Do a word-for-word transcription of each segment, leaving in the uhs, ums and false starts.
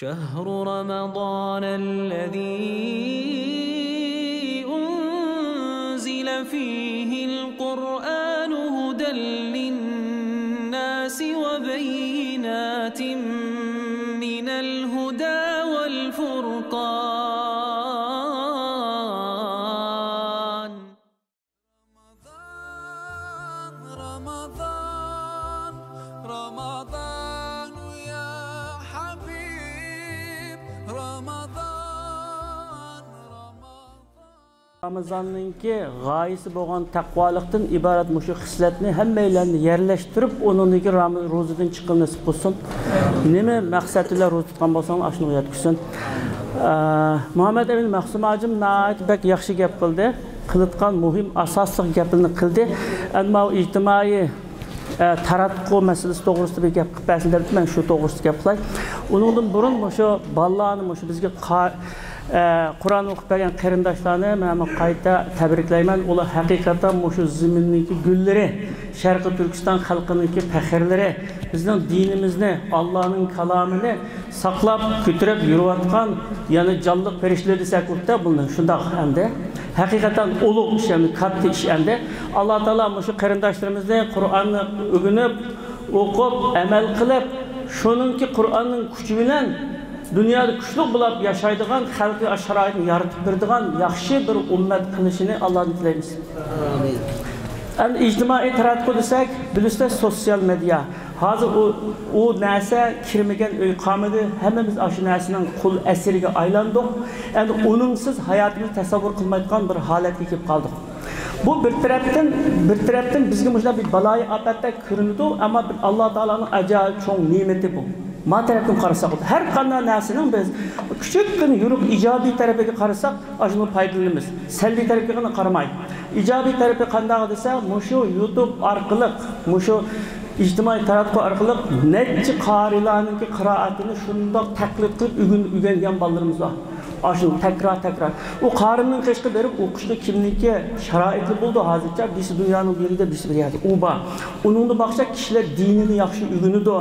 شهر رمضان الذي أنزل فيه القرآن هدى للناس وبينات من الهدى والفرقان. رمضان، رمضان، رمضان يا حبيب، رمضان، رمضان. رامىزاننىڭكى غايىسى بولغان تەقۋالىقتىن ئىبارەت مۇشۇ خىسلەتنى ھەممەيلەننى يەرلەشتۈرۈپ، ئۇنىڭدىن كېيىن رامىز-، روزىدىن چىققىلى نېسىپ قىلسۇن. نېمە مەقسەت بىلەن روزا تۇتقان بولساڭلار، ئاشۇنىڭغا يەتكۈزسۇن. ئە، مۇھەممەد ئەمىن مەخسۇم ھاجىم ناھايىتى بەك ياخشى گەپ قىلدى. قىلىدىغان مۇھىم ئاساسلىق گەپلىرىنى قىلدى. ئەمما ئۇ ئىجتىمائىي، ئە، تاراتقۇ مەسىلىسى توغرىسىدا بىر گەپ قىلىپ بەرسۇن دەپتۇ، مەن شۇ توغرىسىدا گەپ قىلاي. ئۇنىڭدىن بۇرۇن مۇشۇ بالىلارنى، مۇشۇ بىزگە قا-، ئە، قۇرئان ئوقۇپ بەرگەن قېرىنداشلارنى مەن قايتا تەبرىكلەيمەن. ئۇلار ھەقىقەتەن مۇشۇ زېمىننىڭكى گۈللىرى، شەرقىي تۈركىستان خەلقىنىڭكى پەخىرلىرى، بىزنىڭ دىنىمىزنى، ئاللانىڭ كالامىنى ساقلاپ، كۆتۈرۈپ يۈرۈۋاتقان، يەنى جانلىق پەرىشتىلەر دېسەك بولىدۇ بۇنى، شۇنداق ئەمدى. ھەقىقەتەن ئۇلۇغ ئىش ئەمدى، كاتتا ئىش ئەمدى. ئاللا تائالا مۇشۇ قېرىنداشلىرىمىزنى قۇرئاننى ئۆگىنىپ، ئوقۇپ، ئەمەل قىلىپ، شۇنىڭكى قۇرئاننىڭ كۈچى بىلەن دۇنيادا كۈچلۈك بولۇپ ياشايدىغان، خەلقىگە شارائىتنى يارىتىپ بېرىدىغان ياخشى بىر ئۈممەت قىلىشىنى ئاللادىن تىلەيمىز. ئەمدى ئىجتىمائىي تاراتقۇ دېسەك، بىلىسىلەر، سوتسىيال مېدىيا. ھازىر ئۇ، ئۇ نەرسە كىرمىگەن ئۆي قالمىدى. ھەممىمىز ئاشۇ نەرسىنىڭ قۇل ئەسىرىگە ئايلاندۇق. ئەمدى ئۇنىڭسىز ھاياتىمىزنى تەسەۋۋۇر قىلمايدىغان بىر ھالەتكە كېلىپ قالدۇق. بۇ بىر تەرەپتىن، بىر تەرەپتىن بىزگە مۇشۇنداق بىر بالايىئاپەتتەك كۆرۈنىدۇ، ئەمما بىر ئاللا تائالانىڭ ئاجايىپ چوڭ نېمىتى بۇ. ما تەرەپتىن قارىساق، ھەر قانداق نەرسىنىڭ بىز كىچىككىنە يورۇق ئىجابىي تەرىپىگە قارىساق، ئاشۇندىن پايدىلىنىمىز. سەلبىي تەرىپىگە قارىماي. ئىجابىي تەرىپى قانداق دېسە، مۇشۇ يۇتۇب ئارقىلىق، مۇشۇ ئىجتىمائىي تاراتقۇ ئارقىلىق نەچچە قارىلارنىڭكى قىرائىتىنى شۇنداق تەقلىد قىلىپ ئۆگىنىپ ئۆگەنگەن بالىلىرىمىز بار. ئاشۇ تەكرار، تەكرار. ئۇ قارىنىڭ قېشىغا بېرىپ ئوقۇشقا كىمنىڭكى شارائىتى بولىدۇ ھازىرچە، بىرسى دۇنيانىڭ بىر يېرىدە، بىرسى بىر يەردە. ئۇ بار. ئۇنىڭدىن باشقا كىشىلەر دىنىنى ياخشى ئۆگىنىدۇ.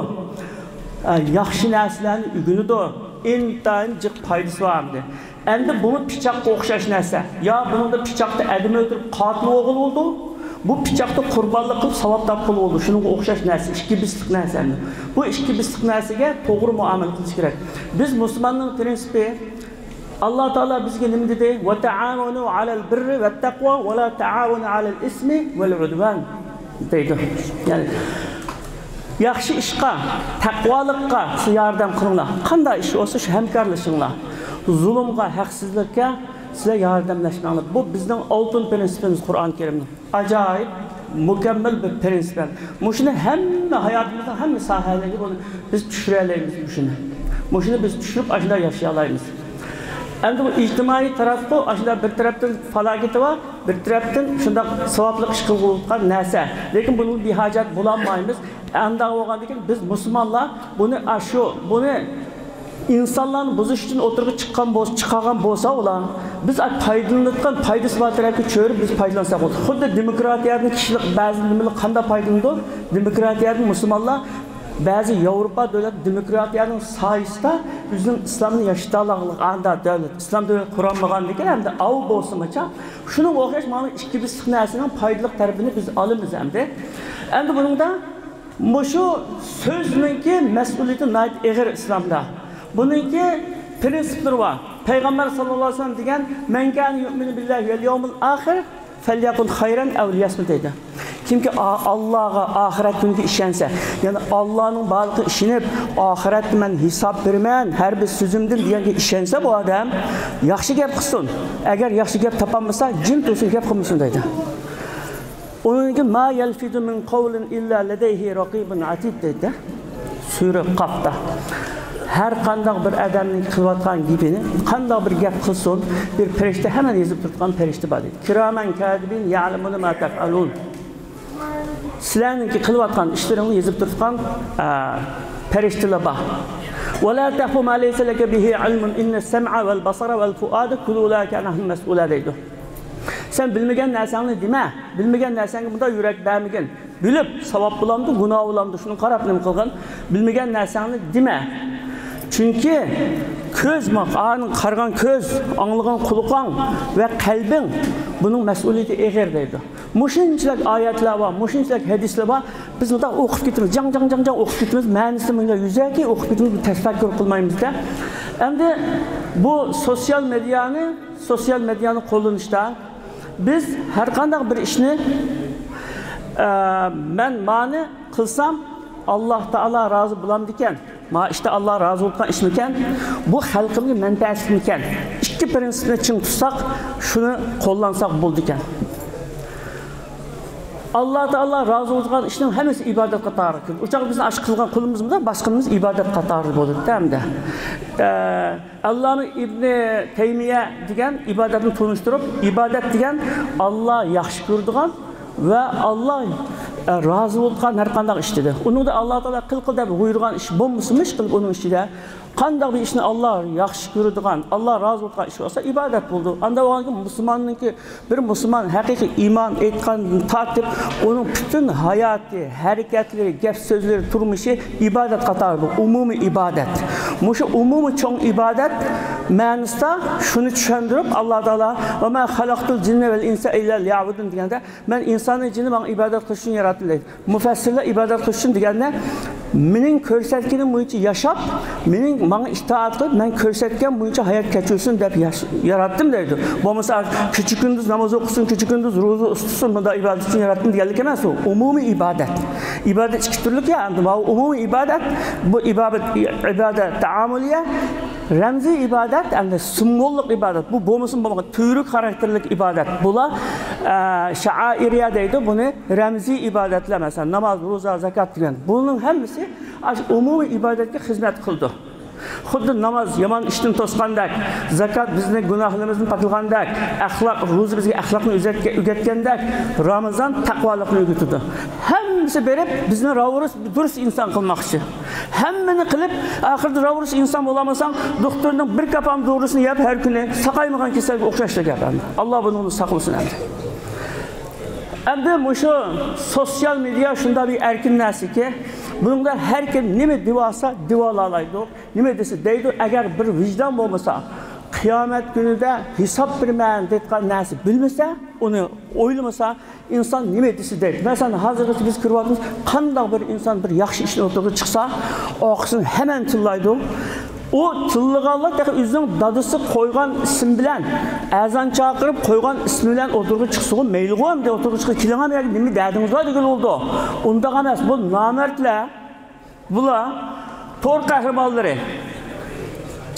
ئە، ياخشى نەرسىلەرنى ئۆگىنىدۇ. ئىنتايىن جىق پايدىسى بار ئەمدى. ئەمدى بۇمۇ پىچاققا ئوخشاش نەرسە. يا بۇنىڭدا پىچاقتا ئادەم ئۆلتۈرۈپ قاتىل بولغىلى بولىدۇ. بۇ پىچاقتا قۇربانلىق قىلىپ ساۋاب تاپقىلى بولىدۇ. شۇنىڭغا ئوخشاش نەرسە، ئىككى بىسلىق نەرسە ئەمدى. بۇ ئىككى بىسلىق نەرسىگە توغرا مۇئامىلە قىلىش كېرەك. بىز مۇسۇلماننىڭ پرىنسىپى، ئاللا تائالا بىزگە نېمە دېدى؟ «ۋەتەئاۋەنۇ ئەلەل بىررى ۋەتتەقۋا ۋە لا تەئاۋەنۇ ئەلەل ئىسمى ۋەل ئۇدۋان» دەيدۇ. يەنى، ياخشى ئىشقا، تەقۋالىققا سىز ياردەم قىلىڭلار. قانداق ئىش بولسا، شۇ ھەمكارلىشىڭلار. زۇلۇمغا، ھەقسىزلىككە سىلەر ياردەملەشمەڭلار. بۇ بىزنىڭ ئالتۇن پرىنسىپىمىز قۇرئان كەرىمنىڭ. ئاجايىپ، مۇكەممەل بىر پرىنسىپ. مۇشۇنى ھەممە ھاياتىمىزنىڭ ھەممە ساھەلىرىگە بۇنى بىز چۈشۈرەلەيمىز مۇشۇنى. مۇشۇنى بىز چۈشۈرۈپ، ئاشۇنداق ياشىيالايمىز. ئەمدى بۇ ئىجتىمائىي تاراتقۇ ئاشۇنداق بىر تەرەپتىن پالاكىتى بار، بىر تەرەپتىن شۇنداق ساۋابلىق ئىش قىلغۇلۇق نەرسە. لېكىن بۇنىڭغا بىھاجەت بولالمايمىز. ئانداق بولغاندىكىن بىز مۇسۇلمانلار بۇنى ئاشۇ، بۇنى ئىنسانلارنى بۇزۇش ئۈچۈن ئوتتۇرىغا چىققان بولسا، چىقارغان بولسا ئۇلار، بىز پايدىلىنىۋاتقان پايدىسى بار تەرەپكە چۆرۈپ بىز پايدىلانساق بولىدۇ. خۇددى دېموكراتىيەدىن كىشىلىك بەزى نېمىلەر قانداق پايدىلىنىدۇ؟ دېموكراتىيەدىن مۇسۇلمانلار بەزى ياۋروپا دۆلەت دېموكراتىيەنىڭ سايىسىدا ئۆزىنىڭ ئىسلامنى ياشىتالاغلىق ئاندا دۆلەت، ئىسلام دۆلەت قۇرالمىغاندىكىن ھەمدە ئاۋۇ بولسىمۇچە، شۇنىڭغا ئوخشاش مانا ئىككى بىسلىق نەرسىنىڭ پايدىلىق تەرىپىنى بىز ئالىمىز ئەمدى. ئەمدى بۇنىڭدا مۇشۇ سۆزنىڭكى مەسئۇلىيىتى ناھايىتى ئېغىر ئىسلامدا. بۇنىڭكى پرىنسىپلىرى بار. پەيغەمبەر ساللاللاھۇ ئەلەيھى ۋەسەللەم دېگەن، «مەن كانە يۇئمىنۇ بىللاھى ۋەل يەۋمىل ئاخىر فەليەقۇل خەيرەن ئەۋ لىيەسمۇت» دەيدۇ. كىمكى ئا-، ئاللاغا، ئاخىرەت كۈنىگە ئىشەنسە، يەنى ئاللانىڭ بارلىقىغا ئىشىنىپ، «ئاخىرەتتە مەن ھېساب بېرىمەن ھەر بىر سۆزۈمدىن» دېگەنگە ئىشەنسە بۇ ئادەم، ياخشى گەپ قىلسۇن. ئەگەر ياخشى گەپ تاپالمىسا، جىم تۇرسۇن، گەپ قىلمىسۇن دەيدۇ. ئۇنىڭدىن كېيىن، «ما يەلفىزۇ مىن قەۋلىن ئىللا لەدەيھى رەقىبۇن ئەتىد» دەيدۇ. سۈرە قافتا. ھەر قانداق بىر ئادەمنىڭ قىلىۋاتقان گېپىنى، قانداق بىر گەپ قىلسۇن، بىر پەرىشتە ھەممىنى يېزىپ تۇرىدىغان پەرىشتە بار دەيدۇ. كىرامەن كاتىبىن يەلىمۇنە ما تەفئەلۇن. سىلەرنىڭكى قىلىۋاتقان ئىشلىرىڭنى يېزىپ تۇرىدىغان، ئە، پەرىشتىلەر بار. ۋە لا تەقفۇ ما لەيسە لەكە بىھى ئىلمۇن ئىننەس سەمئە ۋەل بەسەرە ۋەل فۇئادە كۇللۇ ئۇلائىكە ئەنھۇ مەسئۇلە دەيدۇ. سەن بىلمىگەن نەرسەڭنى دېمە. بىلمىگەن نەرسەڭگە مۇنداق يۈرەك بەرمىگىن. بىلىپ، ساۋاب بولامدۇ، گۇناھ بولامدۇ، شۇنى قاراپ نېمە قىلغىن؟ بىلمىگەن نەرسەڭنى دېمە. چۈنكى كۆز، قارىغان كۆز، ئاڭلىغان قۇلىقىڭ ۋە قەلبىڭ، بۇنىڭ مەسئۇلىيىتى ئېغىر دەيدۇ. مۇشۇنچىلىك ئايەتلەر بار، مۇشۇنچىلىك ھەدىسلەر بار. بىز مۇنداق ئوقۇپ كېتىمىز، جاڭ، جاڭ، جاڭ، جاڭ ئوقۇپ كېتىمىز. مەنىسىنى مۇنداق يۈزەكى ئوقۇپ كېتىمىز، بىز تەپەككۇر قىلمايمىز-دە. ئەمدى بۇ سوتسىيال مېدىيانى، سوتسىيال مېدىيانى قوللىنىشتا بىز ھەر قانداق بىر ئىشنى، ئە، مەن مانى قىلسام، ئاللا تائالا رازى بولامدىكەن؟ ما ئىشتا ئاللا رازى بولىدىغان ئىشمىكەن؟ بۇ خەلقىمگە مەنپەئەتلىكمىكەن؟ ئىككى پىرىنسىپنى چىڭ تۇتساق، شۇنى قوللانساق بولىدىكەن. ئاللا تائالا رازى بولىدىغان ئىشنىڭ ھەممىسى ئىبادەت قاتارىغا كىرىدۇ. ئۇ چاغدا بىزنىڭ ئاشۇ قىلغان قۇلىمىزمۇ باشقىمىز ئىبادەت قاتارىدا بولىدۇ ئەمدى. ئە، ئاللامە ئىبنى تەيمىيە دېگەن ئىبادەتنى تونۇشتۇرۇپ، ئىبادەت دېگەن ئاللا ياخشى كۆرىدىغان ۋە ئاللا، ئە، رازى بولىدىغان ھەر قانداق ئىش دېدى. ئۇنىڭدا ئاللا تائالا قىل، قىل دەپ بۇيرۇغان ئىش بولمىسىمۇ ئىش قىلىپ ئۇنىڭ ئىچىدە قانداق بىر ئىشنى ئاللا ياخشى كۆرىدىغان، ئاللا رازى بولىدىغان ئىش بولسا ئىبادەت بولىدۇ. ئانداق بولغاندىكىن مۇسۇلماننىڭكى، بىر مۇسۇلمان ھەقىقىي ئىمان ئېيتقاندىن تارتىپ ئۇنىڭ پۈتۈن ھاياتى، ھەرىكەتلىرى، گەپ سۆزلىرى، تۇرمۇشى ئىبادەت قاتارىدا، ئومۇمىي ئىبادەت. مۇشۇ ئومۇمىي چوڭ ئىبادەت مەنىسىدە شۇنى چۈشەندۈرۈپ، ئاللا تائالا، «ۋە ما خەلەقتۇل جىننە ۋەل ئىنسە ئىللا لىيەبۇدۇن» دېگەندە، «مەن ئىنساننى، جىننى ماڭا ئىبادەت قىلىش ئۈچۈن ياراتتىم» دەيدۇ. مۇپەسسىرلەر ئىبادەت قىلىش ئۈچۈن دېگەندە، مېنىڭ كۆرسەتكىنىم بويىچە ياشاپ، مېنىڭ، ماڭا ئىتائەت قىلىپ، مەن كۆرسەتكەن بويىچە ھايات كەچۈرسۇن دەپ ياش-، ياراتتىم دەيدۇ. بولمىسا، كېچە-كۈندۈز ناماز ئوقۇسۇن، كېچە-كۈندۈز روزا تۇتسۇن، مۇنداق ئىبادەت ئۈچۈن ياراتتىم دېگەنلىك ئەمەس ئۇ. ئومۇمىي ئىبادەت. ئىبادەت ئىككى تۈرلۈك يا، ئەمدى ماۋۇ ئومۇمىي ئىبادەت، بۇ ئىبادەت، ئىبادەت تائامۇلىيە، رەمزىي ئىبادەت، ئەمدى سىمۋوللۇق ئىبادەت. بۇ بولمىسىمۇ بولمىغان تۈۋرۈك خاراكتېرلىك ئىبادەت. بۇلار، ئە، شائىرىيە دەيدۇ، بۇنى رەمزىي ئىبادەتلەر، مەسىلەن، ناماز، روزا، زاكات دېگەن. بۇنىڭ ھەممىسى ئاشۇ ئومۇمىي ئىبادەتكە خىزمەت قىلىدۇ. خۇددى ناماز يامان ئىشتىن توسقاندەك، زاكات بىزنى گۇناھلىرىمىزدىن پاكلىغاندەك، ئەخلاق، روزا بىزگە ئەخلاقنى ئۆگەتكە-، ئۆگەتكەندەك، رامىزان تەقۋالىقنى ئۆگىتىدۇ. ھەممىسى بېرىپ بىزنى راۋۇرۇس، دۇرۇس ئىنسان قىلماقچى. ھەممىنى قىلىپ، ئاخىرىدا راۋۇرۇس ئىنسان بولالمىساڭ، دوختۇرنىڭ بىر كاپام دورىسىنى يەپ، ھەر كۈنى ساقايمىغان كېسەلگە ئوخشاشلا گەپ ئەمدى. ئاللا بۇنىڭدىن ساقلىسۇن ئەمدى. ئەمدى مۇشۇ سوتسىيال مېدىيا شۇنداق بىر ئەركىن نەرسىكى، بۇنىڭدا ھەر كىم نېمە دېۋالسا دېۋالالايدۇ، نېمە دېسە دەيدۇ. ئەگەر بىر ۋىجدان بولمىسا، قىيامەت كۈنىدە ھېساب بېرىمەن دەيدىغان نەرسە بىلمىسە، ئۇنى ئويلىمىسا، ئىنسان نېمە دېسە دەيدۇ. مەسىلەن، ھازىرغىچە بىز كۆرۈۋاتىمىز، قانداق بىر ئىنسان بىر ياخشى ئىشنى ئوتتۇرىغا چىقسا، ئارقىسىدىن ھەممە تىللايدۇ. ئۇ تىللىغانلار تېخى ئۆزىنىڭ دادىسى قويغان ئىسىم بىلەن، ئەزان چاقىرىپ قويغان ئىسمى بىلەن ئوتتۇرىغا چىقسىغۇ مەيلىغۇ، ئەمدى ئوتتۇرىغا چىقىپ كېلىڭە، بۇ يەرگە نېمە دەردىڭىز بار دېگىلى بولىدۇ. ئۇنداق ئەمەس، بۇ نامەردلەر، بۇلار تور قەھرىمانلىرى.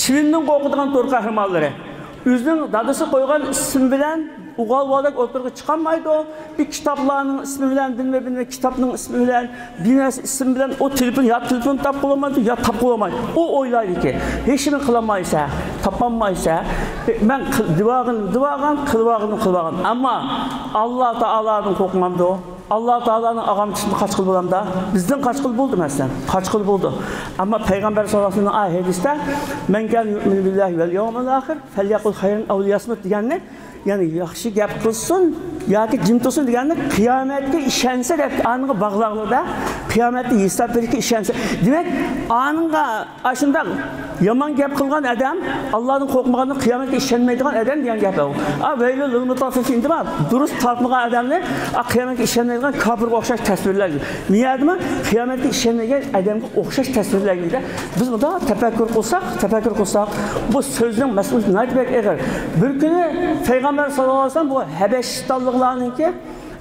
چىۋىندىن قورقىدىغان تور قەھرىمانلىرى. ئۆزىنىڭ دادىسى قويغان ئىسمى بىلەن ئوغۇل بالىدەك ئوتتۇرىغا چىقالمايدۇ. بىر كىتابلارنىڭ ئىسمى بىلەن، بىلمە، بىلمە، كىتابنىڭ ئىسمى بىلەن، بىر نەرسە ئىسىم بىلەن ئۇ تېلېفون، يا تېلېفون تاپقىلىمايدۇ، يا تاپقىلىمايدۇ. ئۇ ئويلايدۇكى، ھېچنېمە قىلالمايسە، تاپالمايسە، مەن قىل-، دېۋالغىنىمنى دېۋالغان، قىلىۋالغىنىمنى قىلىۋالغان. ئەمما ئاللا تائالادىن قورقمامدۇ؟ ئاللا تائالانىڭ ئاغامچىسىدىن قاچقىلى بولامدا؟ بىزدىن قاچقىلى بولدى مەسىلەن. قاچقىلى بولدى. ئەمما پەيغەمبەر ساللاللاھۇ ئەلەيھى ۋەسەللەمنىڭ ئايەت ھەدىستە، «مەن كانە يۇئمىنۇ بىللاھى ۋەل يەۋمىل ئاخىر فەليەقۇل خەيرەن ئەۋ لىيەسمۇت» دېگەننى، يەنى ياخشى گەپ قىلسۇن ياكى جىم تۇرسۇن دېگەننى، قىيامەتكە ئىشەنسە دەپ ئانىڭغا باغلاغلىدا، قىيامەتتە ھېساب بېرىشكە ئىشەنسە. دېمەك، ئانىڭغا ئاشۇنداق يامان گەپ قىلغان ئادەم، ئاللادىن قورقمىغاندىن قىيامەتكە ئىشەنمەيدىغان ئادەم دېگەن گەپ ئۇ. «ۋەيلۇل لىل مۇتەففىفىن» دېمە، دۇرۇس تارتمىغان ئادەمنى، ئا، قىيامەتكە ئىشەنمەيدىغان كاپىرغا ئوخشاش تەسۋىرلەيدۇ. نېمە دېمە، قىيامەتكە ئىشەنمىگەن ئادەمگە ئوخشاش تەسۋىرلەيدۇ. بىز مۇنداق تەپەككۇر قىلساق، تەپەككۇر قىلساق، بۇ سۆزنىڭ مەسئۇلىيىتى ناھايىتى بەك ئېغىر. بىر كۈنى پەيغەمبەر ساللاللاھۇ ئەلەيھى ۋەسەللەم بۇ ھەبەشىستانلىقلارنىڭكى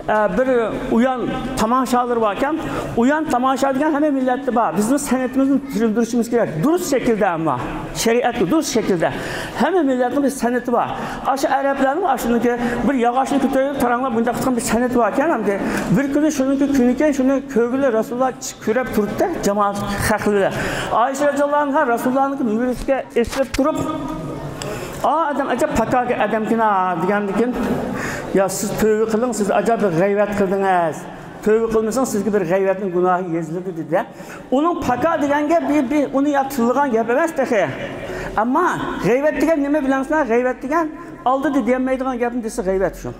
ئە، بىر ئۇيان تاماشالىرى باركەن. ئۇيان تاماشا دېگەن ھەممە مىللەتتە بار. بىزنىڭ سەنئىتىمىزنى تىرىلدۈرۈشىمىز كېرەك. دۇرۇس شەكىلدە ئەمما. شەرىئەتكە دۇرۇس شەكىلدە. ھەممە مىللەتنىڭ بىر سەنئىتى بار. ئاشۇ ئەرەبلەرنىڭ ئاشۇنىڭكى بىر ياغاچنى كۆتۈرۈپ تاراڭلاپ مۇنداق قىلغان بىر سەنئىتى باركەن ئەمدى. بىر كۈنى شۇنىڭكى كۈنىكەن، شۇنى كۆرگىلى رەسۇلۇللا كۆرۈپ تۇرۇپتۇ، جامائەت خەقلىرى. ئائىشە رەزىياللاھۇ ئەنھا رەسۇلۇللانىڭكى مۈرىسىگە ئېسىلىپ تۇرۇپ، «ئا، ئادەم ئەجەب پاكاكى ئادەمكىنا» دېگەندىكىن، «يا، سىز تۆۋە قىلىڭ، سىز ئەجەب بىر غەيۋەت قىلدىڭىز. تۆۋە قىلمىسىڭىز، سىزگە بىر غەيۋەتنىڭ گۇناھى يېزىلىدۇ» دېدى. ئۇنىڭ پاكا دېگەن گەپ، بىر، بىر، ئۇنى يا تىللىغان گەپ ئەمەس تېخى. ئەمما غەيۋەت دېگەن نېمە بىلەمسىلەر؟ غەيۋەت دېگەن ئالدىدا دېيەلمەيدىغان گەپنى دېسە غەيۋەت شۇ.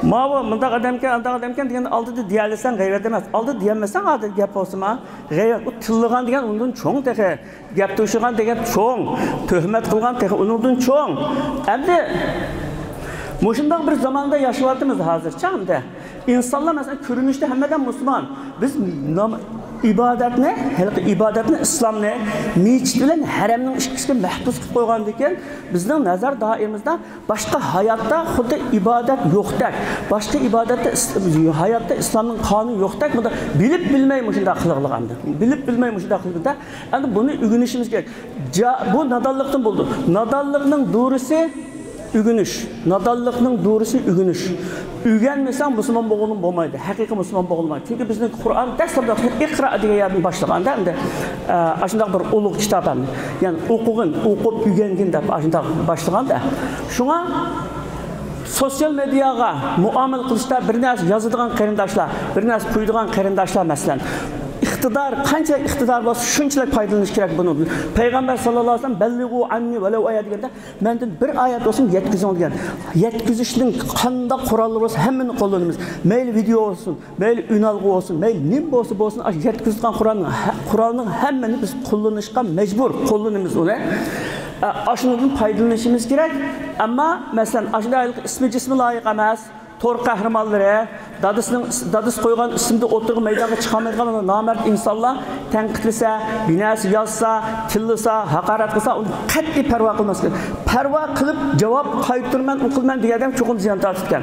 ماۋۇ مۇنداق ئادەمكەن، ئانداق ئادەمكەن دېگەندە ئالدىدا دېيەلىسەڭ غەيۋەت ئەمەس. ئالدىدا دېيەلمىسەڭ ئادەتتە گەپ بولسىما، غەيۋەت. ئۇ تىللىغان دېگەن ئۇندىن چوڭ تېخى. گەپ توشۇغان دېگەن چوڭ، تۆھمەت قىلغان تېخى ئۇنىڭدىن چوڭ. ئەمدى مۇشۇنداق بىر زاماندا ياشاۋاتىمىز ھازىرچە ئەمدى. ئىنسانلار، مەسىلەن، كۆرۈنۈشتە ھەممىدىن مۇسۇلمان. بىز نام-، ئىبادەتنى، ھېلىقى ئىبادەتنى، ئىسلامنى مەسچىت بىلەن ھەرەمنىڭ ئىككىسىگە مەھدۇد قىلىپ قويغاندىن كېيىن، بىزنىڭ نەزەر دائىرىمىزدە باشقا ھاياتتا خۇددى ئىبادەت يوقتەك، باشقا ئىبادەتتە ئىس-، ھاياتتا ئىسلامنىڭ قانۇنى يوقتەك، بۇندا بىلىپ بىلمەي مۇشۇنداق قىلغاندا، بىلىپ بىلمەي مۇشۇنداق قىلغاندا، ئەمدى بۇنى ئۆگىنىشىمىز كېرەك. جا-، بۇ نادانلىقتىن بولىدۇ. نادانلىقنىڭ دورىسى ئۆگىنىش. نادانلىقنىڭ دورىسى ئۆگىنىش. ئۆگەنمىسەڭ مۇسۇلمان بولغىلى بولمايدۇ. ھەقىقىي مۇسۇلمان بولغىلى بولمايدۇ. چۈنكى بىزنىڭ قۇرئان دەسلەپتە ئىقرا دېگەن يەردىن باشلىغاندا ئەمدى، ئە، ئاشۇنداق بىر ئۇلۇغ كىتاب ئەمدى. يەنى ئوقۇغىن، ئوقۇپ ئۆگەنگىن دەپ ئاشۇنداق باشلىغاندا. شۇڭا سوتسىيال مېدىياغا مۇئامىلە قىلىشتا بىر نەرسە يازىدىغان قېرىنداشلار، بىر نەرسە قويىدىغان قېرىنداشلار، مەسىلەن، ئىقتىدار، قانچىلىك ئىقتىدار بولسا، شۇنچىلىك پايدىلىنىش كېرەك بۇنىڭدىن. پەيغەمبەر ساللاللاھۇ ئەلەيھى ۋەسەللەم، «بەللىغۇ ئەننى ۋەلەۋ ئايە» دېگەندە، «مەندىن بىر ئايەت بولسۇن يەتكۈزۈڭ» دېگەن. يەتكۈزۈشنىڭ قانداق قوراللىرى بولسا، ھەممىنى قوللىنىمىز. مەيلى ۋىدېئو بولسۇن، مەيلى ئۈنئالغۇ بولسۇن، مەيلى نېمە بولسا بولسۇن، ئاشۇ يەتكۈزۈلگەن قورالنىڭ ھە-، قورالنىڭ ھەممىنى بىز قوللىنىشقا مەجبۇر، قوللىنىمىز ئۇنى. ئە، ئاشۇنىڭدىن پايدىلىنىشىمىز كېرەك. ئەمما، مەسىلەن، ئاشۇنداق ھېلىقى ئىسمى جىسمى لايىق ئەمەس، تور قەھرىمانلىرى، دادىسىنىڭ، دادىسى قويغان ئىسىمدا ئوتتۇرىغا مەيدانغا چىقالمايدىغان نامەرد ئىنسانلار تەنقىدلىسە، بىر نەرسە يازسا، تىللىسا، ھاقارەت قىلسا، ئۇنى قەتئىي پەرۋا قىلماس كېرەك. پەرۋا قىلىپ جاۋاب قايتۇرىمەن، ئۇ قىلىمەن دېگەن ئادەم چوقۇم زىيان تارتىدىكەن.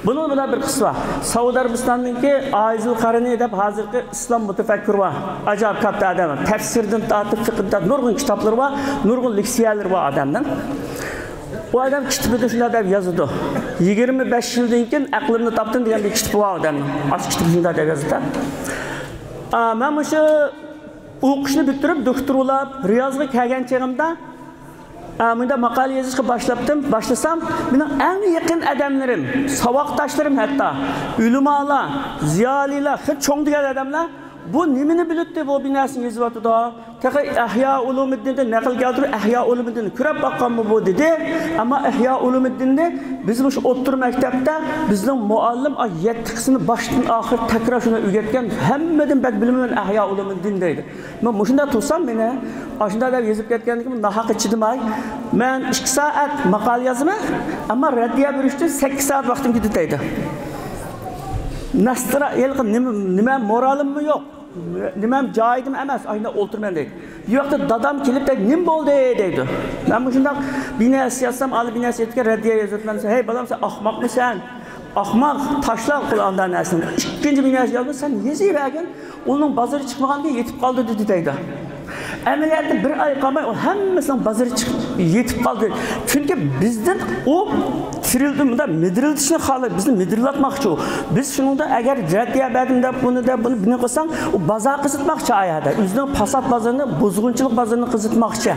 بۇنىڭ بىلەن بىر قىسسا بار. سەئۇدى ئەرەبىستاننىڭكى ئايزىل قەرنى دەپ ھازىرقى ئىسلام مۇتەپەككۇرى بار. ئاجايىپ كاتتا ئادەم. تەپسىردىن تارتىپ، فىقىدىن تارتىپ نۇرغۇن كىتابلىرى بار، نۇرغۇن لېكسىيەلىرى بار ئادەمنىڭ. ئۇ ئادەم كىتابىدا شۇنداق دەپ يازىدۇ. «يىگىرمە بەش يىلدىن كېيىن ئەقلىمنى تاپتىم» دېگەن بىر كىتابى بار ئادەمنىڭ. ئاشۇ كىتابى شۇنداق دەپ يازىدۇ. ئا، مەن مۇشۇ ئوقۇشنى پۈتتۈرۈپ، دوكتور بولاپ، رىيازغا كەلگەن چېغىمدا، ئا، مۇنداق ماقالە يېزىشقا باشلاپتىم. باشلىسام، مېنىڭ ئەڭ يېقىن ئادەملىرىم، ساۋاقداشلىرىم ھەتتا، ئۆلىمالار، زىيالىيلار، خېلى چوڭ دېگەن ئادەملەر، «بۇ نېمىنى بىلىپتۇ، بۇ بىر نەرسىنى يېزىۋاتىدۇ؟ تېخى ئەھيا ئۇلۇمۇددىندىن نەقىل كەلتۈرۈپ، ئەھيا ئۇلۇمۇددىننى كۆرۈپ باققانمۇ بۇ؟» دېدى. ئەمما ئەھيا ئۇلۇمۇددىننى بىز مۇشۇ ئوتتۇرا مەكتەپتە بىزنىڭ مۇئەللىم، ئا، يەتتە قىسمىنى باشتىن ئاخىر تەكرار شۇنداق ئۆگەتكەن، ھەممىدىن بەك بىلىمەن ئەھيا ئۇلۇمۇددىن دەيدۇ. مەن مۇشۇنداق تۇرسام، مېنى ئاشۇنداق دەپ يېزىپ كەتكەندىن كېيىن ناھەققە چىدىماي، مەن ئىككى سائەت ماقالە يازىمەن، ئەمما رەددىيە بېرىش ئۈچۈن سەككىز سائەت ۋاقتىم كېتىدۇ دەيدۇ. ناسترا-، ھېلىقى نېمە، نېمە، مورالىممۇ يوق، نېمەم جايىدىمۇ ئەمەس، ئاشۇنداق ئولتۇرىمەن دەيدۇ. بۇ ۋاقىتتا دادام كېلىپ دەيدۇ، «نېمە بولدى؟» دەيدۇ. مەن مۇشۇنداق بىر نەرسە يازسام، ئالىي بىر نەرسە ئېيتىدىكەن، رەددىيە يېزىۋاتىمەن دېسە، «ھەي بالام، سەن ئاخماقمۇ سەن؟ ئاخماق، تاشلا قۇل ئانداق نەرسىنى. ئىككىنچى بىر نەرسە يازما، سەن يېزىۋەرگىن. ئۇنىڭ بازىرى چىقمىغاندىن يېتىپ قالدى» دېدى دەيدۇ. ئەمەلىيەتتە بىر ئاي قالماي ئۇ ھەممىسىنىڭ بازىرى چىقىپ يېتىپ قالدى. چۈنكى بىزدىن ئۇ تىرىلدى، مۇنداق مىدىرلىتىشنى خالايدۇ، بىزنى مىدىرلاتماقچى ئۇ. بىز شۇنىڭدا ئەگەر رەددىيە بەردىم دەپ، بۇنى دەپ، بۇنى، بۇنى قىلساڭ، ئۇ بازار قىزىتماقچى ئايەردە. ئۆزىنىڭ پاسات بازىرىنى، بۇزغۇنچىلىق بازىرىنى قىزىتماقچى.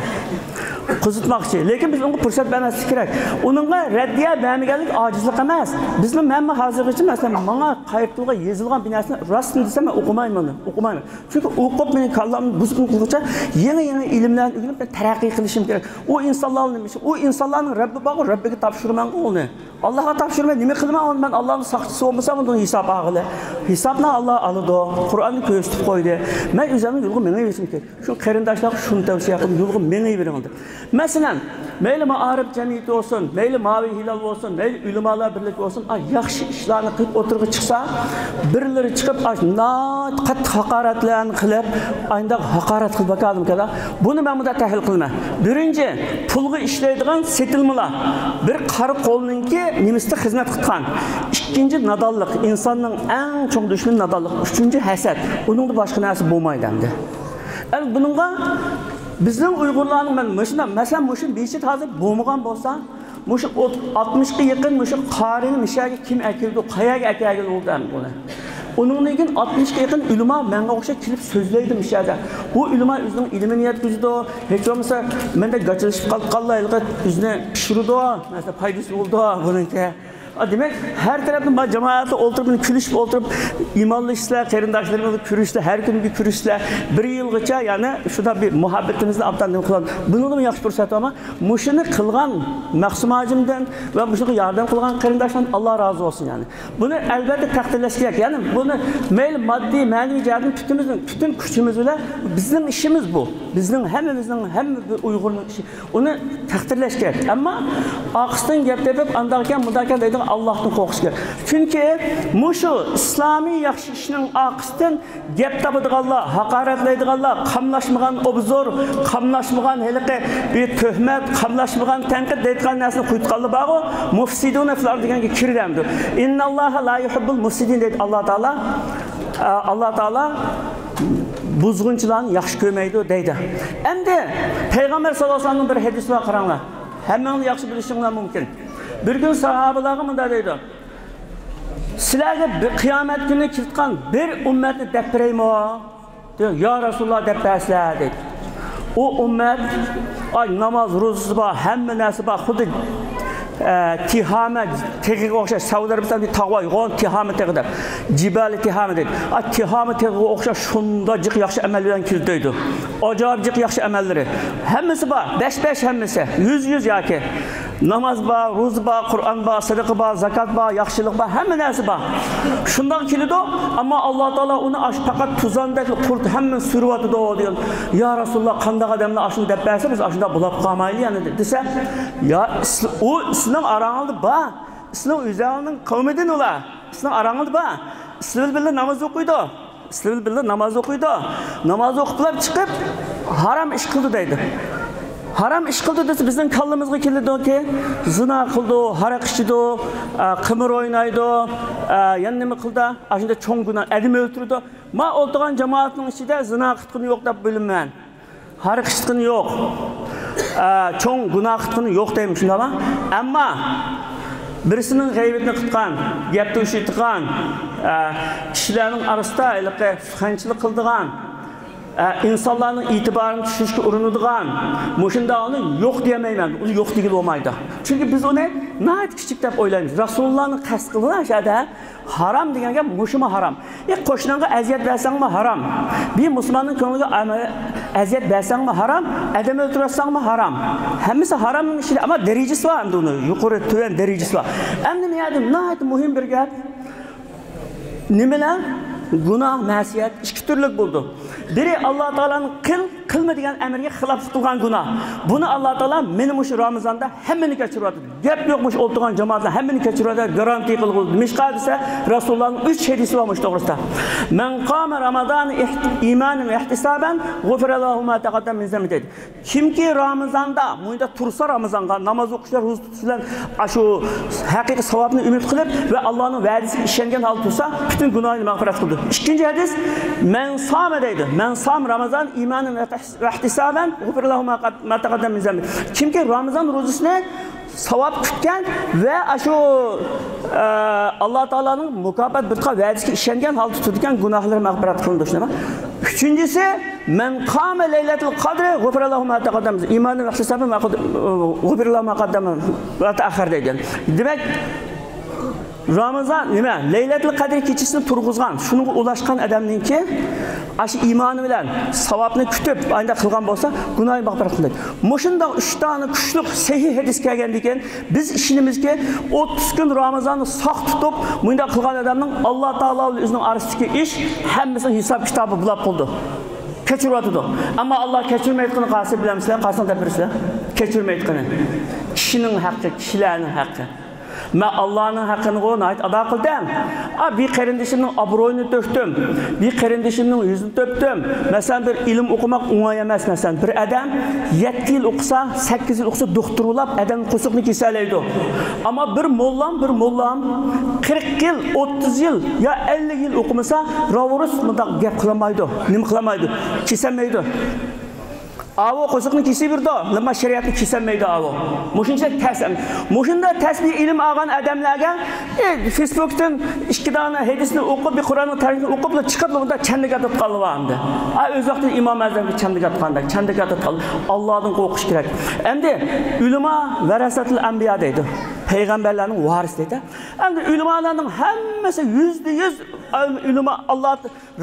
قىزىتماقچى. لېكىن بىز ئۇنىڭغا پۇرسەت بەرمەسلىك كېرەك. ئۇنىڭغا رەددىيە بەرمىگەنلىك ئاجىزلىق ئەمەس. بىزمۇ، مەنمۇ ھازىرغىچە، مەسىلەن، ماڭا قايتىلغا يېزىلغان بىر نەرسىنى راستىنى دېسەم، مەن ئوقۇمايمەن، ئوقۇمايمەن. چۈنكى ئوقۇپ، مېنىڭ كاللامنى بۇزغۇن قىلغۇچە يېڭى-يېڭى ئىلىملەرنى ئۆگىنىپ، مەن تەرەققىي قىلىشىم كېرەك. ئۇ ئىنسانلارنىڭ نېمە ئىشى؟ ئۇ ئىنسانلارنىڭ رەببى بارغۇ، رەببىگە تاپشۇرىمەنغۇ ئۇنى. ئاللاغا تاپشۇرماي نېمە قىلىمەن ئۇنى؟ مەن ئاللانىڭ ساقچىسى بولمىسام، ئۇنىڭ ھېسابى ئالغىلى. ھېسابنى ئاللا ئالىدۇ. قۇرئاندا كۆرسىتىپ قويدى. مەن ئۆزۈمنىڭ يولىغا مېڭىۋېرىشىم كېرەك. شۇ قېرىنداشلارغا شۇنى تەۋسىيە قىلىمەن، يولغا مېڭىۋېرىڭ دەپ. مەسىلەن، مەيلى مائارىپ جەمئىيىتى بولسۇن، مەيلى ماۋى ھىلال بولسۇن، مەيلى ئۆلىمالار بىرلىكى بولسۇن، ئا، ياخشى ئىشلارنى قىلىپ ئوتتۇرىغا چىقسا، بىرلىرى چىقىپ، ئا، ناھايىتى قاتتىق ھاقارەتلەرنى قىلىپ، ئانداق ھاقارەت قىلىپ باقالىمىكەن؟ بۇنى مەن مۇنداق تەھلىل قىلىمەن. بىرىنچى، پۇلغا ئىشلەيدىغان سېتىلمىلار. بىر قارا قولنىڭكى نېمىسىدە خىزمەت قىلغان. ئىككىنچى، نادانلىق. ئىنساننىڭ ئەڭ چوڭ دۈشمىنى نادانلىق. ئۈچىنچى، ھەسەت. ئۇنىڭدا باشقا نەرسە بولمايدۇ ئەمدى. ئەمدى بۇنىڭغا بىزنىڭ ئۇيغۇرلارنىڭ، مەن مۇشۇنداق، مەسىلەن، مۇشۇ مەسچىت ھازىر بولمىغان بولسا، مۇشۇ ئوت-، ئاتمىشقا يېقىن مۇشۇ قارىنى مۇشۇ يەرگە كىم ئەكىلدى، قەيەرگە ئەكەلگىلى بولدى ئەمدى بۇنى؟ ئۇنىڭدىن كېيىن ئاتمىشقا يېقىن ئۆلىما مەڭگە ئوخشاپ كېلىپ سۆزلەيدۇ مۇشۇ يەردە. بۇ ئۆلىما ئۆزىنىڭ ئىلمىنى يەتكۈزىدۇ، ھېچ بولمىسا مەندەك گاچىلىشىپ قالغانلار ھېلىقى ئۆزىنى پىشۇرىدۇ، مەسىلەن، پايدىسى بولىدۇ بۇنىڭكى. دېمەك، ھەر تەرەپتىن بار جامائەتلەر ئولتۇرۇپ، كۈلۈشۈپ ئولتۇرۇپ، ئىمانلىشىسىلەر، قېرىنداشلىرىڭىزغا كۆرۈشسىلەر، ھەر كۈنى بىر كۆرۈشسىلەر، بىر يىلغىچە، يەنى شۇنداق بىر مۇھەببىتىمىزنى ئابدان نېمە قىلىدۇ. بۇنىڭدىنمۇ ياخشى پۇرسەت بارمۇ؟ مۇشۇنى قىلغان مەخسۇم ھاجىمدىن ۋە مۇشۇنىڭغا ياردەم قىلغان قېرىنداشلاردىن ئاللا رازى بولسۇن، يەنى. بۇنى ئەلۋەتتە تەقدىرلەش كېرەك. يەنى بۇنى مەيلى ماددىي، مەنىۋى جەھەتتىن پۈتۈنىمىزنىڭ، پۈتۈن كۈچىمىز بىلەن، بىزنىڭ ئىشىمىز بۇ. بىزنىڭ ھەممىمىزنىڭ، ھەممە بىر ئۇيغۇرنىڭ ئىشى. ئۇنى تەقدىرلەش كېرەك. ئەمما ئارقىسىدىن گەپ تېپىپ، ئانداق ئىكەن، مۇنداق ئىكەن دەيدىغان ئاللاھتىن قورقۇش كېرەك. چۈنكى مۇشۇ ئىسلامىي ياخشى ئىشنىڭ ئارقىسىدىن گەپ تاپىدىغانلار، ھاقارەتلەيدىغانلار، قاملاشمىغان ئوبزور، قاملاشمىغان ھېلىقى بىر تۆھمەت، قاملاشمىغان تەنقىد دەيدىغان نەرسىنى قويۇۋاتقانلار بارغۇ، مۇفسىدۇنە فىل ئارض دېگەنگە كىرىدۇ. ئىنناللاھا لا يۇھىببۇل مۇفسىدىن دەيدۇ ئاللا تائالا. ئە، ئاللا تائالا بۇزغۇنچىلارنى ياخشى كۆرمەيدۇ دەيدۇ. ئەمدى پەيغەمبەر ساللاللاھۇ ئەلەيھى ۋەسەللەمنىڭ بىر ھەدىسى بار، قاراڭلار. ھەممىڭلار ياخشى بىلىشىڭلار مۇمكىن. بىر كۈنى ساھابىلەرگە مۇنداق دەيدۇ: سىلەرگە بىر قىيامەت كۈنى كېلىدىغان بىر ئۈممەتنى دەپ بېرەيمۇ؟ دېدى، يا رەسۇلاللا، دەپ بەرسىلە، دېدى. ئۇ ئۈممەت، ئاي، ناماز، روزىسى بار، ھەممە نەرسە بار، خۇددى، ئە، تىھامە تېغىغا ئوخشاش. سەئۇدى ئەرەبىستاندا بىر تاغ بار، يوغان تىھامە تېغى دەپ، جىبالى تىھامە دەيدۇ. ئا، تىھامە تېغىغا ئوخشاش شۇنداق جىق ياخشى ئەمەل بىلەن كېلىدۇ، دەيدۇ. ئاجايىپ جىق ياخشى ئەمەللىرى. ھەممىسى بار، بەش بەش ھەممىسى، يۈز يۈز ياكى. ناماز بار، روزا بار، قۇرئان بار، سەدىقە بار، زاكات بار، ياخشىلىق بار، ھەممە نەرسە بار. شۇنداق كېلىدۇ، ئەمما ئاللا تائالا ئۇنى ئاشۇ پەقەت توزاندەك قۇرت ھەممىنى سۈرۈۋاتىدۇ، دېگەن. يا رەسۇلاللا، قانداق ئادەملەر ئاشۇنى دەپ بەرسە، بىز ئاشۇنداق بولاپ قالمايلى يەنە، دېسە، يا، ئىس-، ئۇ سىزنىڭ ئاراڭلاردا بار، سىزنىڭ ئۆزۈڭنىڭ قەۋمىدىن ئۇلار، سىزنىڭ ئاراڭلاردا بار، سىلەر بىلەن ناماز ئوقۇيدۇ. سىلەر بىلەن ناماز ئوقۇيدۇ. ناماز ئوقۇپلا چىقىپ، ھارام ئىش قىلدى دەيدۇ. ھارام ئىش قىلدى دېسە، بىزنىڭ كاللىمىزغا كېلىدۇكى، زىنا قىلىدۇ، ھاراق ئىچىدۇ، ئە، قىمار ئوينايدۇ، ئە، يەنە نېمە قىلدى؟ ئاشۇنداق چوڭ گۇناھ، ئادەم ئۆلتۈرىدۇ. ما ئولتۇرغان جامائەتنىڭ ئىچىدە زىنا قىلغىنى يوق دەپ بىلىمەن. ھاراق ئىچكىنى يوق. ئە، چوڭ گۇناھ قىلغىنى يوق دەيمەن، شۇنداقمۇ؟ ئەمما بىرسىنىڭ غەيۋىتىنى قىلغان، گەپ توشۇيدىغان، ئە، كىشىلەرنىڭ ئارىسىدا ھېلىقى سۇخەنچىلىك قىلىدىغان، ئە، ئىنسانلارنىڭ ئېتىبارىنى چۈشۈرۈشكە ئۇرۇنىدىغان، مۇشۇنداقنى يوق دېيەلمەيمەن، ئۇنى يوق دېگىلى بولمايدۇ. چۈنكى بىز ئۇنى ناھايىتى كىچىك دەپ ئويلايمىز. رەسۇلۇللانى قەست قىلغان ئىشلاردا ھارام دېگەن گەپ مۇشۇمۇ ھارام. ئى، قوشناڭغا ئەزىيەت بەرسەڭمۇ ھارام. بىر مۇسۇلماننىڭ كۆڭلىگە ئەمە-، ئەزىيەت بەرسەڭمۇ ھارام، ئادەم ئۆلتۈرۈۋەتسەڭمۇ ھارام. ھەممىسى ھارامنىڭ ئىشى، ئەمما دەرىجىسى بار ئەمدى ئۇنى، يۇقىرى، تۆۋەن دەرىجىسى بار. ئەمدى مۇ يەردە ناھايىتى مۇھىم بىر گەپ. نېمىلەر؟ گۇناھ، مەسىيەت ئىككى تۈرلۈك بولىدۇ. بىرى ئاللا تائالانىڭ قىل، قىلما دېگەن ئەمرىگە خىلاپلىق قىلغان گۇناھ. بۇنى ئاللا تائالا مېنى مۇشۇ رامىزاندا ھەممىنى كەچۈرۈۋاتىدۇ. گەپ يوق، مۇشۇ ئولتۇرغان جامائەتلەر ھەممىنى كەچۈرۈۋاتىدۇ، گارانتىي قىلغىلى. نېمىشقا دېسە، رەسۇلۇللانىڭ ئۈچ ھەدىسى بار مۇشۇ توغرىسىدا. مەن قامە رامازان ئىھ-، ئىمانەن ۋە ئىھتىسابەن غۇفىرە لەھۇ ما تەقەددەم مىن زەنبى دەيدۇ. كىمكى رامىزاندا، مۇندا تۇرسا رامىزانغا، ناماز ئوقۇش بىلەن، روزا تۇتۇش بىلەن، ئاشۇ ھەقىقىي ساۋابنى ئۈمىد قىلىپ ۋە ئاللانىڭ ۋەدىسىگە ئىشەنگەن ھالدا تۇرسا، پۈتۈن گۇناھىنى مەغپىرەت قىلىدۇ. ئىككىنچى ھەدىس، مەن سامە دەيدۇ. مەن سام رامازان ئىمانەن ۋە ئىھتىسابەن غۇفىرە لەھۇ ما قەد-، ما تەقەددەم مىن زەنبى. كىمكى رامىزان روزىسىنى ساۋاب كۈتكەن ۋە ئاشۇ، ئە، ئاللا تائالانىڭ مۇكاپات بىر تۇتقان ۋەدىسىگە ئىشەنگەن ھالدا تۇتىدىكەن، گۇناھلىرى مەغپىرەت قىلىنىدۇ، شۇنداقمۇ؟ ئۈچىنچىسى، مەن قامە لەيلەتۇل قەدرى غۇفىرە لەھۇ ما تەقەددەم، ئىمانەن ۋە ئىھتىسابەن ما قەد-، غۇفىرە لەھۇ ما قەددەم ۋە تەئەخخەر دەيدىكەن. دېمەك، رامىزان نېمە؟ لەيلەتۇل قەدىر كېچىسىنى تۇرغۇزغان، شۇنىڭغا ئۇلاشقان ئادەمنىڭكى ئاشۇ ئىمانى بىلەن ساۋابنى كۈتۈپ، ئانداق قىلغان بولسا، گۇناھى مەغپىرەت قىلىنىدۇ. مۇشۇنداق ئۈچ دانە كۈچلۈك سەھىھ ھەدىس كەلگەندىن كېيىن، بىز ئىشىنىمىزكى، ئوتتۇز كۈن رامىزاننى ساق تۇتۇپ، مۇنداق قىلغان ئادەمنىڭ ئاللا تائالا بىلەن ئۆزىنىڭ ئارىسىدىكى ئىش ھەممىسىنىڭ ھېساب كىتابى بولاپ قالىدۇ. كەچۈرۈۋاتىدۇ. ئەمما ئاللا كەچۈرمەيدىغىنى قايسى بىلەمسىلەر؟ قايسىنى دەپ بېرىسىلەر؟ كەچۈرمەيدىغىنى. كىشىنىڭ ھەققى، كىشىلەرنىڭ ھەققى. مەن ئاللانىڭ ھەققىنىغۇ ناھايىتى ئادا قىلدىم. ئا، بىر قېرىندىشىمنىڭ ئابرۇيىنى تۆكتۈم. بىر قېرىندىشىمنىڭ يۈزىنى تۆكتۈم. مەسىلەن، بىر ئىلىم ئوقۇماق ئوڭاي ئەمەس. مەسىلەن، بىر ئادەم يەتتە يىل ئوقۇسا، سەككىز يىل ئوقۇسا، دوختۇر بولاپ، ئادەمنىڭ قورسىقىنى كېسەلەيدۇ. ئەمما بىر موللام، بىر موللام قىرىق يىل، ئوتتۇز يىل يا ئەللىك يىل ئوقۇمىسا، راۋۇرۇس مۇنداق گەپ قىلالمايدۇ، نېمە قىلالمايدۇ، كېسەلمەيدۇ. ئاۋۇ قورسىقىنى كېسىۋېرىدۇ، ئەمما شەرىئەتنى كېسەلمەيدۇ ئاۋۇ. مۇشۇنچە تەس. مۇشۇنداق تەس بىر ئىلىم ئالغان ئادەملەرگە، ئى، فېيسبۇكتىن ئىككى دانە ھەدىسنى ئوقۇپ، بىر قۇرئاننىڭ تەرجىمىسىنى ئوقۇپلا چىقىپلا بۇنداق چەندىگە ئاتىدىغانلار بار ئەمدى. ئا، ئۆز ۋاقتىدا ئىمام ئەزەمگە چەندىگە ئاتقاندەك، چەندىگە ئاتىدىغان. ئاللادىن قورقۇش كېرەك. ئەمدى ئۆلىما ۋەرەسەتۇل ئەنبىيا دەيدۇ. پەيغەمبەرلەرنىڭ ۋارىسى دەيدۇ. ئەمدى ئۆلىمالارنىڭ ھەممىسى يۈزدە يۈز ئۆلىما، ئاللا،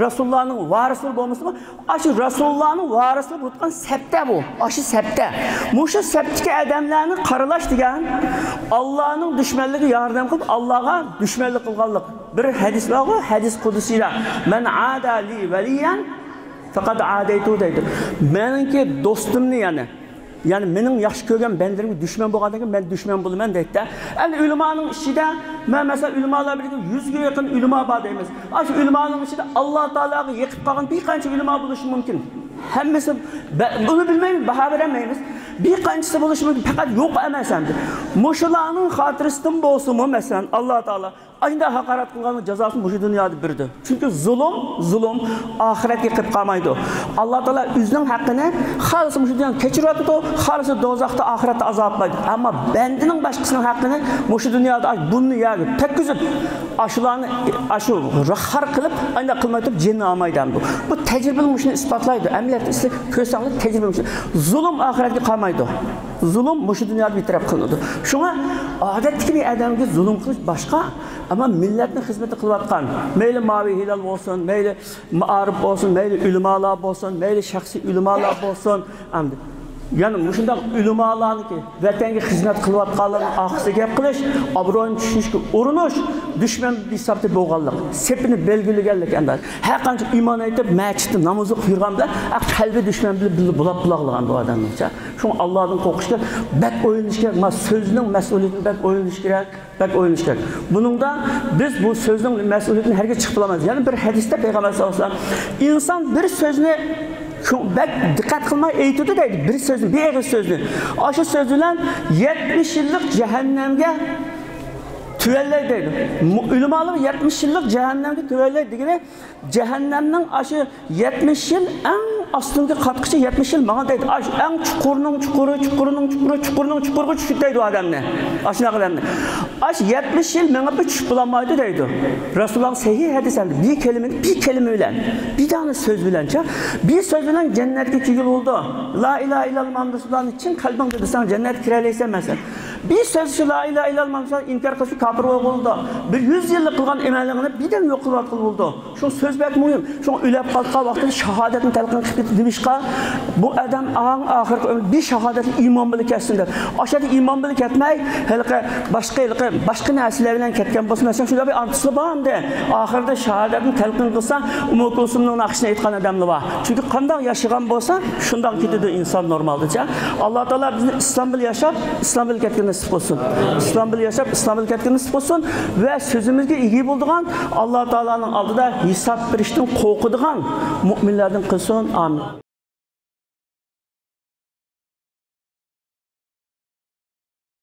رەسۇللارنىڭ ۋارىسلىرى بولمىسىمۇ، ئاشۇ رەسۇللارنىڭ ۋارىسلىرى بولۇپ سەپتە بۇ. ئاشۇ سەپتە. مۇشۇ سەپتىكى ئادەملەرنى قارىلاش دېگەن ئاللانىڭ دۈشمەنلىكىگە ياردەم قىلىپ، ئاللاغا دۈشمەنلىك قىلغانلىق. بىر ھەدىس بارغۇ، ھەدىس قۇدسىيدا، مەن ئادە لى ۋەلىيەن فەقەد ئادەيتۇ دەيدۇ. مېنىڭكى دوستۇمنى، يەنى، يەنى مېنىڭ ياخشى كۆرگەن بەندىلىرىمگە دۈشمەن بولغاندىن كېيىن مەن دۈشمەن بولىمەن دەيدۇ. ئەمدى ئۆلىمانىڭ ئىچىدە، مەن مەسىلەن، ئۆلىمالار بىلەن يۈزگە يېقىن ئۆلىما بار دەيمىز. ئاشۇ ئۆلىمانىڭ ئىچىدە ئاللا تائالاغا يېقىپ قالغان بىر قانچە ئۆلىما بولۇشى مۇمكىن. ھەممىسى بە-، ئۇنى بىلمەيمىز، باھا بېرەلمەيمىز. بىر قانچىسى بولۇشى مۇمكىن، پەقەت يوق ئەمەس ئەمدى. مۇشۇلارنىڭ خاتىرىسىدىن بولسىمۇ، مەسىلەن، ئاللا تائالا ئانداق ھاقارەت قىلغاننىڭ جازاسىنى مۇشۇ دۇنيادا بېرىدۇ. چۈنكى زۇلۇم، زۇلۇم ئاخىرەتكە قېلىپ قالمايدۇ. ئاللا تائالا ئۆزىنىڭ ھەققىنى خالىسا مۇشۇ دۇنيادا كېچۈرۈۋاتىدۇ، خالىسا دوزاختا، ئاخىرەتتە ئازابلايدۇ. ئەمما بەندىنىڭ باشقىسىنىڭ ھەققىنى مۇشۇ دۇنيادا ئاش-، بۇننى يەرگە تەگكۈزۈپ، ئاشۇلارنى، ئاشۇ راخار قىلىپ، ئانداق قىلماي تۇرۇپ جېنىنى ئالمايدۇ ئەمدى. بۇ تەجرىبە مۇشۇنى ئىسپاتلايدۇ. ئەمەلىيەتتە سىز كۆرسەڭلار، تەجرىبە مۇشۇ. زۇلۇم ئاخىرەتكە قالمايدۇ. زۇلۇم مۇشۇ دۇنيادا بىر تەرەپ قىلىنىدۇ. شۇڭا ئادەتتىكى بىر ئادەمگە زۇلۇم قىلىش باشقا، ئەمما مىللەتنىڭ خىزمىتى قىلىۋاتقان، مەيلى ماۋى ھىلال بولسۇن، مەيلى مائارىپ بولسۇن، مەيلى ئۆلىمالار بولسۇن، مەيلى شەخسىي ئۆلىمالار بولسۇن، ئەمدى يەنە مۇشۇنداق ئۆلىمالارنىڭكى ۋەتەنگە خىزمەت قىلىۋاتقانلارنىڭ ئارقىسىغا گەپ قىلىش، ئابرۇيىنى چۈشۈرۈشكە ئۇرۇنۇش، دۈشمەن ھېسابتا بولغانلىق، سېپىنى بەلگىلىگەنلىك ئەمدى. ھەر قانچە ئىمان ئېيتىپ، مەسچىتتە ناماز ئوقۇپ يۈرگەن بىلەن، ئە، قەلبى دۈشمەن بىلەن بىللە بۇلاپ بۇلاغلىغان بۇ ئادەمنىڭچە. شۇڭا ئاللادىن قورقۇش كېرەك، بەك ئويلىنىش كېرەك. مانا سۆزنىڭ مەسئۇلىيىتىنى بەك ئويلىنىش كېرەك، بەك ئويلىنىش كېرەك. بۇنىڭدا بىز بۇ سۆزنىڭ مەسئۇلىيىتىنى ھەرگىز چىقىپ بولالمايمىز. يەنە بىر ھەدىستە پەيغەمبەر سەللەللاھۇ ئەلەيھى ۋەسەللەم، ئىنسان بىر سۆزنى بەك دىققەت قىلماي ئېيتىدۇ دەيدۇ، بىر سۆزنى، بىر ئېغىز سۆزنى. ئاشۇ سۆز بىلەن يەتمىش يىللىق جەھەننەمگە تۆۋەنلەيدۇ دەيدۇ. مۇ-، ئۆلىمالار يەتمىش يىللىق جەھەننەمگە تۆۋەنلەيدۇ دېگىنى، جەھەننەمنىڭ ئاشۇ يەتمىش يىل، ئەڭ ئاستىنقى قاتقىچە يەتمىش يىل ماڭىدۇ دەيدۇ. ئاشۇ ئەڭ چۇقۇرنىڭ چۇقۇرى، چۇقۇرنىڭ چۇقۇرى، چۇقۇرنىڭ چۇقۇرىغا چۈشىدۇ دەيدۇ ئادەمنى. ئاشۇنداق ئادەمنى. ئاشۇ يەتمىش يىل مېڭىپمۇ چۈشۈپ بولالمايدۇ دەيدۇ. رەسۇلۇللاھنىڭ سەھىھ ھەدىسى ئەمدى. بىر كەلىمە، بىر كەلىمە بىلەن، بىر دانە سۆز بىلەنچە، بىر سۆز بىلەن جەننەتكە كىرگىلى بولىدۇ. لا ئىلاھە ئىللاللاھ مۇھەممەد رەسۇلۇللاھنى چىن قەلبىڭدە دېسەڭ، جەننەتكە كىرەلەيسەن مەسىلەن. بىر سۆز شۇ لا ئىلاھە ئىللاللاھ مۇھەممەد رەسۇلۇللاھ ئىنكار قىلسا كاپىر بولغىلى بولىدۇ. بىر يۈز يىللىق قىلغان ئەمەلىڭنى بىردەم يوق قىلىۋاتقىلى بولىدۇ. شۇڭا سۆز بەك مۇھىم. شۇڭا ئۆلۈپ قالغان ۋاقتىدا شاھادەتنى تەلقىن قىلىپ كېتىپ، نېمىشقا؟ بۇ ئادەم ئەڭ ئاخىرقى ئۆمرى بىر شاھادەتنى ئىمان بىلەن كەتسۇن دەپ. ئاشۇ يەردە ئىمان بىلەن كەتمەي، ھېلىقى باشقا، ھېلىقى باشقا نەرسىلەر بىلەن كەتكەن بولسا، مەسىلەن، شۇنداق بىر ئارتۇقچىلىق بار ئەمدى. ئاخىرىدا شاھادەتنى تەلقىن قىلسا، ئۇممۇ كۇلسۇمنىڭ ناخشىسىنى ئېيتقان ئادەملەر بار. چۈنكى قانداق ياشىغان بولسا، شۇنداق كېتىدۇ ئىنسان نورمالدىچە. ئاللا تائالا بىزنى ئىسلام بىلەن ياشاپ، ئىسلام بىلەن كەتكىنى نېسىپ قىلسۇن. ئىسلام بىلەن ياشاپ، ئىسلام بىلەن كەتكىنى نېسىپ قىلسۇن ۋە سۆزىمىزگە ئىگە بولىدىغان، ئاللا تائالانىڭ ئالدىدا ھېساب بېرىشتىن قورقىدىغان مۇئمىنلەردىن قىلسۇن. ئامىن.